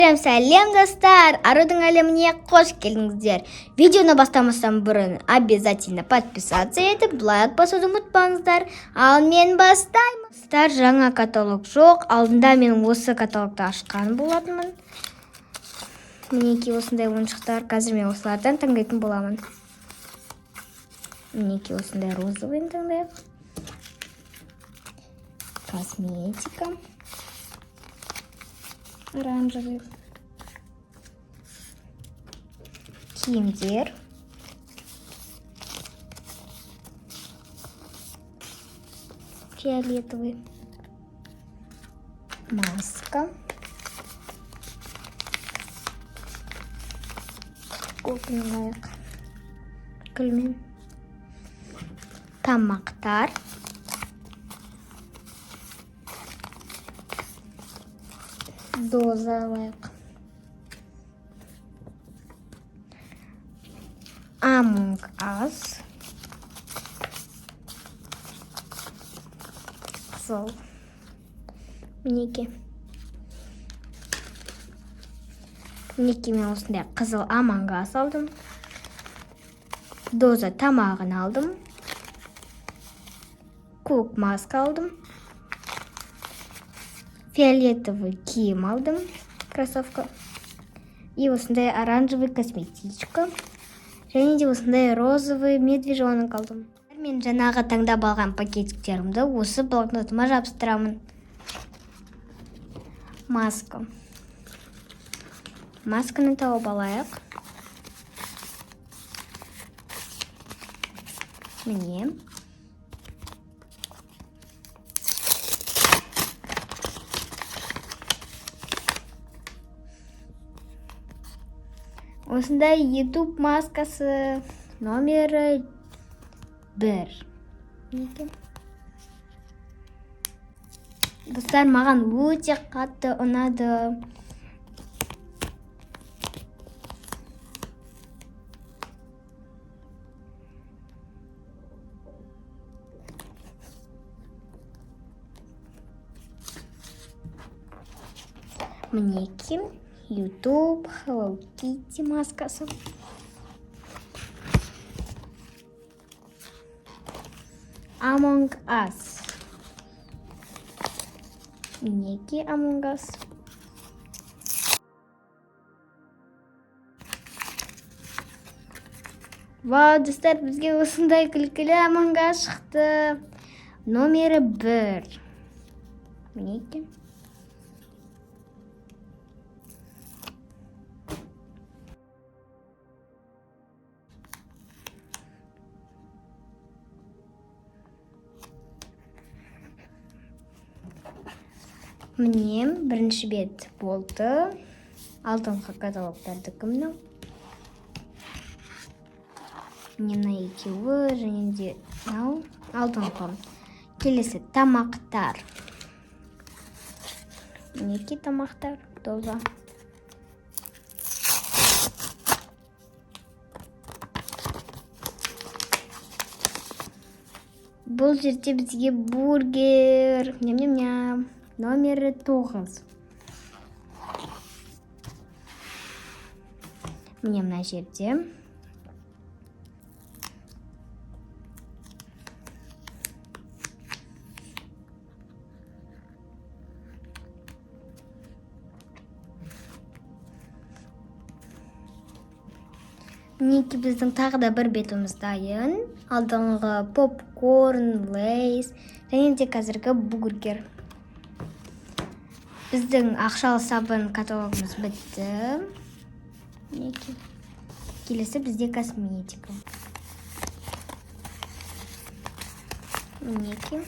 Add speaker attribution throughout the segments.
Speaker 1: Сәлем, сәлем, достар! Арудың әлеміне қош келдіңіздер. Видеоны бастамастан бұрын обязательно подписаться етіп, лайк басуды ұмытпаңыздар. Ал мен бастаймын. Достар, жаңа каталог жоқ. Алдында мен осы каталогты ашқан болатынмын. Мінекей, осындай ойыншықтар. Қазір мен осылардан таңдайтын боламын. Мінекей, осындай розовыйын таңдайық. Косметика. Оранжевый. Киімдер. Фиолетовый. Маска. Көкін алайық. Гүлмен. Тамақтар. Доза алайық. Among Us. Қызыл. Мінекей. Мінекей, мен осындай қызыл Among Us алдым. Доза тамағын алдым. Көк маска алдым. Фиолетовый киім алдым. Кроссовка. И осындай оранжевый косметичка. Және де осындай розовый медвежонок алдым. Мен жаңағы таңдап алған пакетиктерімді осы блокнотыма жабыстырамын. Маска. Масканы тауып алайық. Міне. Осындай YouTube маскасы номері 1. Мінекей. Достар, маған өте қатты ұнады. Мінекей, YouTube Hello Kitty маскасы. Among Us. Мінекей, Among Us. Вау, достар, бізге осындай күлкілі Among Us шықты. Номері 1. Мінекей. Міне, бірінші бет болды. Алдыңғы каталогтардікі мынау. Міне, мына екеуі және де мынау алдыңғы. Келесі тамақтар. Мінекей, тамақтар, доза. Бұл жерде бізге бургер. Ням-ням-ням. Номері 9. Міне, мына жерде. Мінекей, біздің тағы да бір бетіміз дайын. Алдыңғы попкорн, лейс және де қазіргі бургер. Біздің ақшалы сабын каталогымыз бітті. Мінекей. Келесі бізде косметика. Мінекей.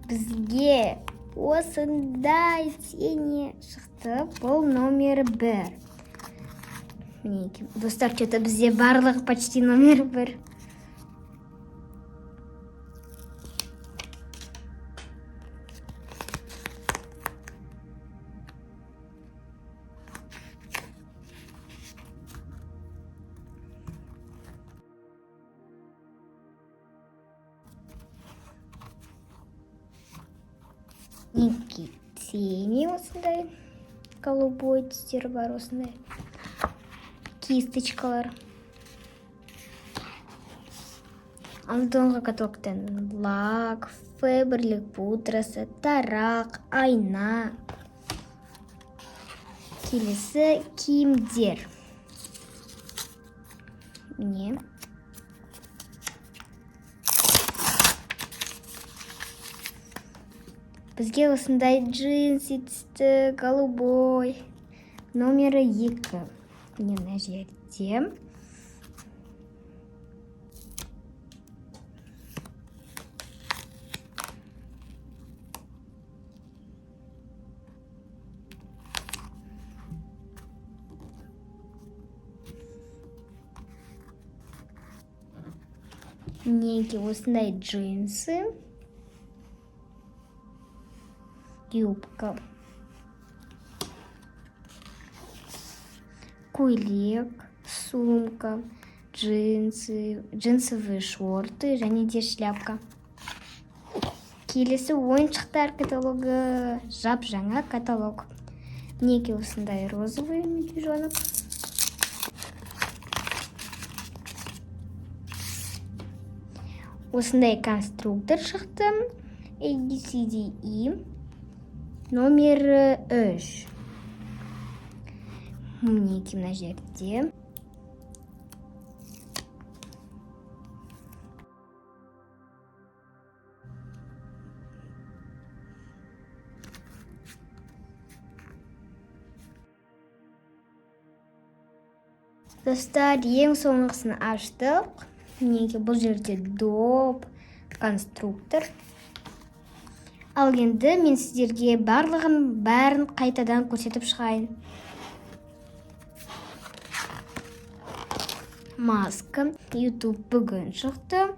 Speaker 1: Бізге осындай тени шықты. Бұл номер 1. Мінекей. Достар, что-то бізде барлығы почти номер 1. Некий тени осындай голубой түстері бар, осындай кисточкалар. Алдыңғы каталогтан лак, Фаберлик пудрасы, тарақ, айна. Келесі киімдер. Міне. Бізге осындай джинсы түсті, голубой. Номері 2. Міне, мына жерде. Мінекей, осындай джинсы. Юбка. Көйлек, сумка, джинсы, джинсовые шорты және де шляпка. Келесі ойыншықтар каталогы, жап жаңа каталог. Мінекей, осындай розовый медвежонок. Осындай конструктор шықты. A, B, C, D, E. Номері 3. Мінекей, мына жерде. Достар, ең соңғысын аштық. Мінекей, бұл жерде доп, конструктор. Ал енді мен сіздерге барлығын бәрін қайтадан көрсетіп шығайын. Маска, YouTube бүгін шықты.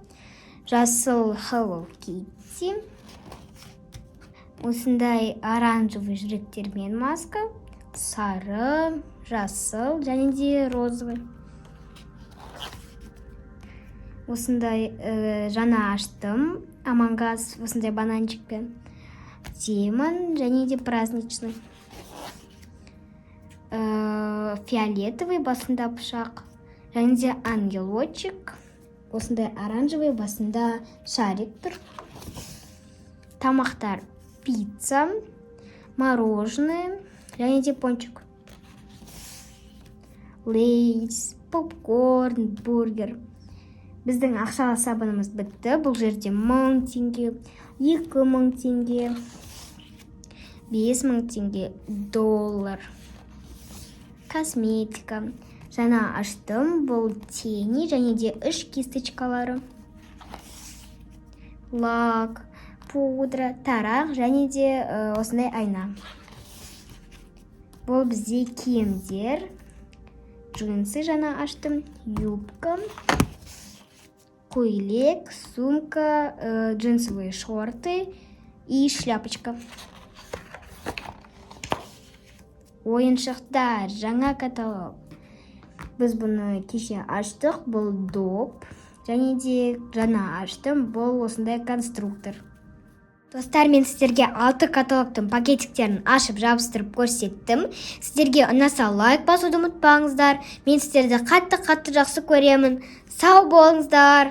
Speaker 1: Жасыл Hello Kitty. Осындай оранжевый жүректермен маска. Сары, жасыл және де розовый. Осындай жаңа аштым. Among Us осындай бананчикпен. Демон және де праздничный. Фиолетовый басында пышақ. Және де ангелочек. Осындай оранжевый басында шарик тұр. Тамақтар: пицца, мороженое және де пончик. Лейс, попкорн, бургер. Біздің ақша сабынымыз бітті. Бұл жерде 1000 теңге, 2000 теңге, 5000 теңге, доллар. Косметика. Жаңа аштым. Бұл тени және де үш кисточкалары. Лак, пудра, тарақ және де осындай айна. Бұл бізде киімдер. Джинсы жаңа аштым, юбка, көйлек, сумка, джинсовые шорты и шляпочка. Ойыншықтар, жаңа каталог. Біз бұны кеше аштық, бұл доп. Және де жаңа аштым, бұл осындай конструктор. Достар, мен сіздерге алты каталогтың пакетиктерін ашып жабыстырып көрсеттім. Сіздерге ұнаса, лайк басуды ұмытпаңыздар. Мен сіздерді қатты-қатты жақсы көремін. Сау болыңыздар.